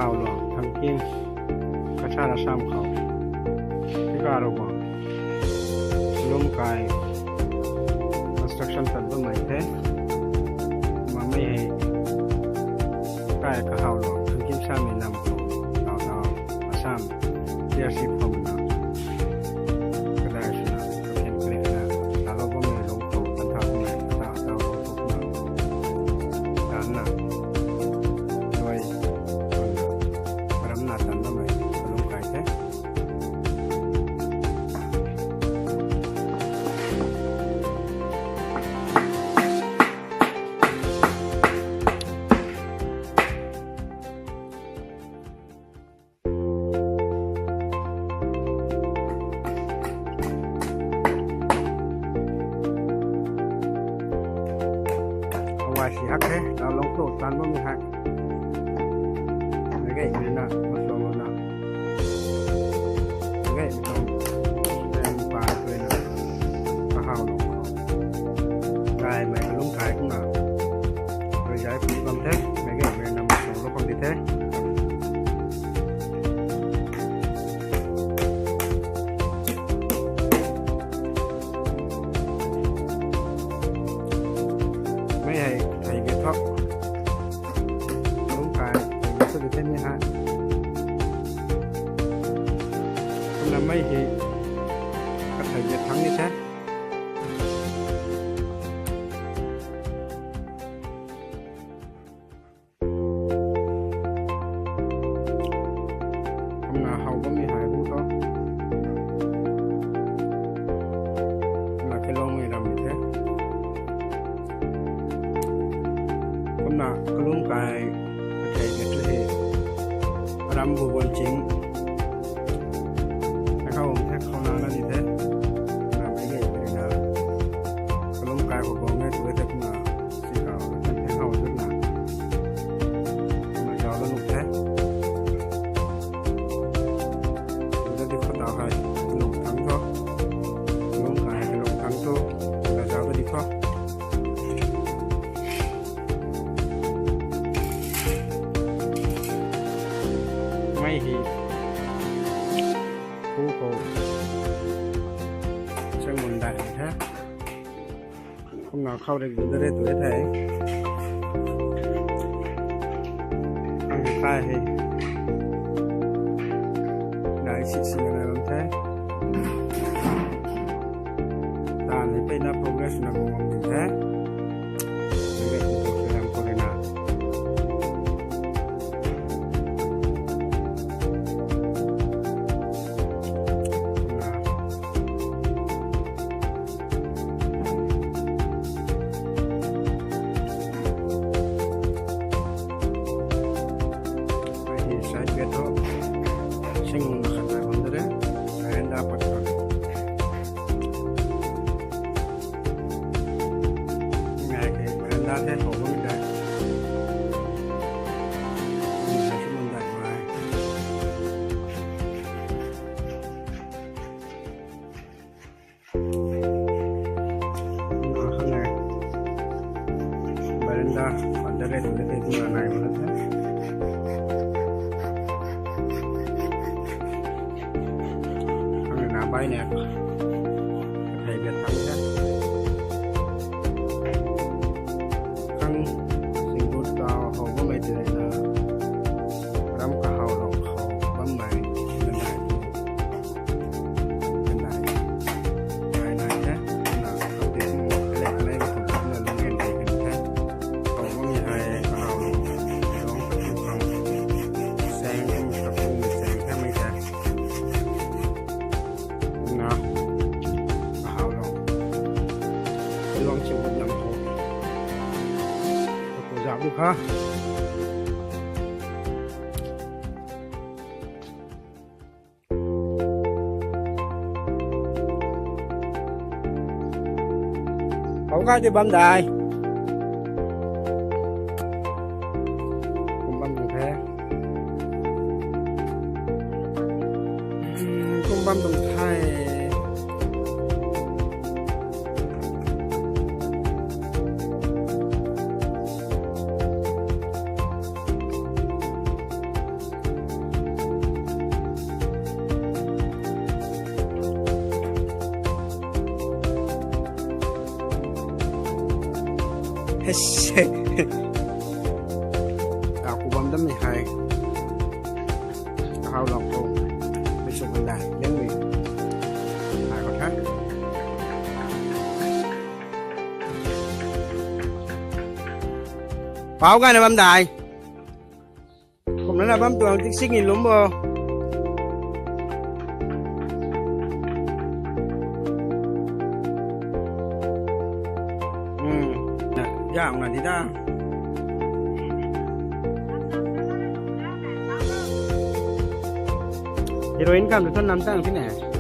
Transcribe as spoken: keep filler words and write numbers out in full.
Kahawluang Thangkim, Cachar Assam khou. Tika rou bam. Lum kai construction tan bammei the. Mamei hei. Kai Kahawluang Thangkim samei nam khou. Tau tau Assam. T R C khou na. Kadai swna, kaken kre na. Talo bammei lou khou, kan tha bammei, ta tau lou khou na. Tan na. Doi. Ram na tan bammei, kalum kai the. Awai si hak the, lau long tu tan bammei hak. Mei gay na, masong na. Mei gay na, mei gay na, Kahawluang khou. Gaymei kalum kai kumna. Rui zai pui bam the, mei gay mei na masong lou bam di the. Mei hei, thei ge thu. Lum kai, thei ge thu di the mei hei. Kumna mei hei, kathei ge thang ni the. Kumna how bammei hei bu tho. Kumna kelongmei ram the. Kumna kalum kai kathei ge thu hei. Ram bu buan ching. Thei khou, thei khou na na di the. Kumna mei gay mei na. Kalum kai khou bam e tu the kumna. Si khou, kan the how zut na. Kumna zau la nuh the. Zau di khou tau hei, lung thang tho. Lung kai hei lung thang tho. Kumna zau di khou. Mei hei. Khu khou. Chang mun dai the. Kumna khou rui gun da re tu the. Ang kai hei. Nai si si na ram the. Tan hei peyna progress na bam the. Rui tu ram khou rui na. Hei side gate tho. Sing na khat na bam de re. Veranda pat khat. Ngai ke veranda the khou bam de. Ngai ke mun dai mai. Na khang e. Veranda, veranda le tu le tu na nai mana the. Khang na bai ne. Kathei ge thang the. Khang sing gut tau how bammei tei na. Ram Kahawluang khou bammei. Nai. Khou kai di bam dai. Kum bam tuang the. Hmm, kum bam tuang the. Hese. Aku bam dam ni hai. Hau lou khou. Mei sw bam dai. Liang mei. Hai khou tha. Pau gayna bam dai. Kumna na bam tuang tik sing i lum bo. Hmm. Yang na di da. Heroin kam tu thon nam tang ti ne.